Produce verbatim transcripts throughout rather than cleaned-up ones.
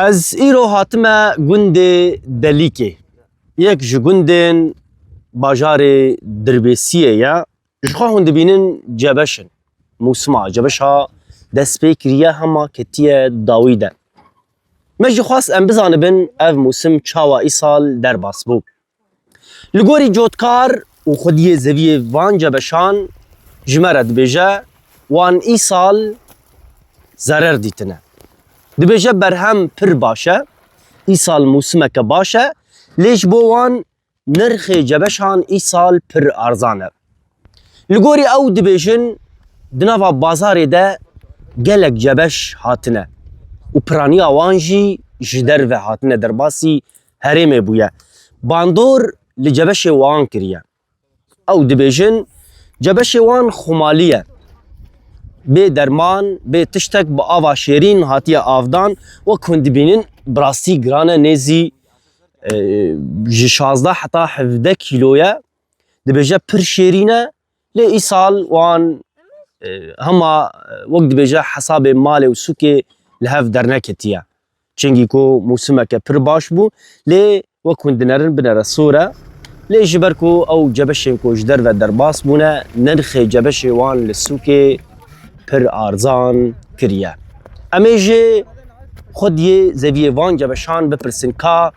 Ez îro hatime gundê Delîkê. Yek ji gundên bajarê Dirbêsiyê ye. Ji xwe hûn dibînin cebeş in. Mûsima cebeşa dest pê kiriye hema ketiye dawî de. Me jî xwest em bizanibin ev mûsim çawa îsal derbas bû. Li gorî cotkar û xwediyê zeviyê van cebeşan ji me re dibêje, wan îsal zerer dîtine. Dibêje berhem pir baş e, îsal mûsimeke baş e, lê ji bo wan nirxê cebeşan îsal pir arzan e. Li gorî ew dibêjin, di nava bazarê de gelek cebeş hatine û piraniya wan jî ji derve hatine derbasî herêmê bûye. Bandor li cebeşê wan kiriye. Ew dibêjin, cebeşê wan xumalî ye. Bê derman, bê tiştek bi ava şêrîn hatiye avdan, wek hûn dibînin, bi rastî giran e, nêzî, e, ji şazdeh heta hevdeh kîlo ye. Dibêje pir şêrîn e, lê îsal wan, e, hema, e, wek dibêje hesabê malê û sûkê li hev derneketiye. Çingî ku mûsimeke pir baş bû, lê wek hûn dinerin binere sor e. Lê ji ber ku ew cebeşên ku ji derve derbas bûne, nirxê cebeşê wan li sûkê pir arzan kiriye. Em ê ji xwediyê zeviyê van cebeşan bipirsin ka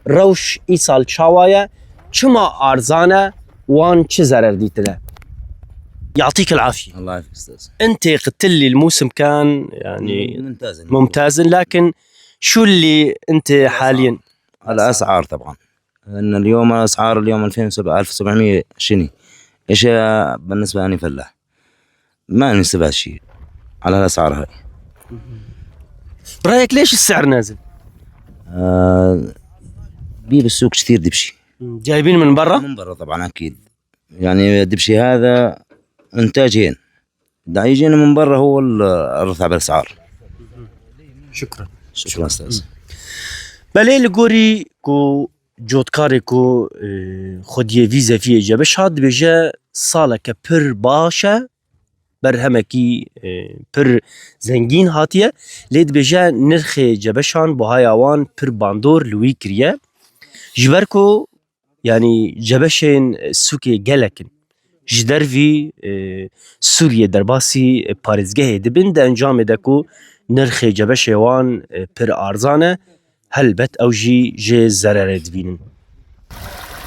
rewş îsal çawa ye, çima arzan e, wan çi zerer dîtine? يعطيك العافية. الله يعافيك أستاذ. أنت قلت لي الموسم كان يعني ممتاز. ممتاز، لكن شو اللي أنت حاليا؟ الأسعار طبعا، لأن اليوم أسعار اليوم ألفين وسبعمية شني؟ إيش بالنسبة لي فلاح؟ ما نستفاد شيء على الأسعار هاي. برأيك ليش السعر نازل؟ آه، بي بالسوق كثير دبشي. جايبين من برا؟ من برا طبعا أكيد. يعني دبشي هذا إنتاجين. دا يجينا من برا هو ال-، الرفع بالأسعار. شكرا. شكرا أستاذ. Belê li gorî ku cotkarê ku, e, xwediyê vî zefiyê cebeş hat, dibêje saleke pir baş e, berhemekî, e, pir zengîn hatiye, lê dibêje nirxê cebeşan buhaya wan pir bandor li wî kiriye. Ji ber ku, yanî cebeşên sûkê gelek in. Ji dervî, e, Sûriyê derbasî, e, parêzgehê dibin, di encamê de ku nirxê cebeşê wan, e, pir arzan e, helbet ew jî jê zererê dibînin.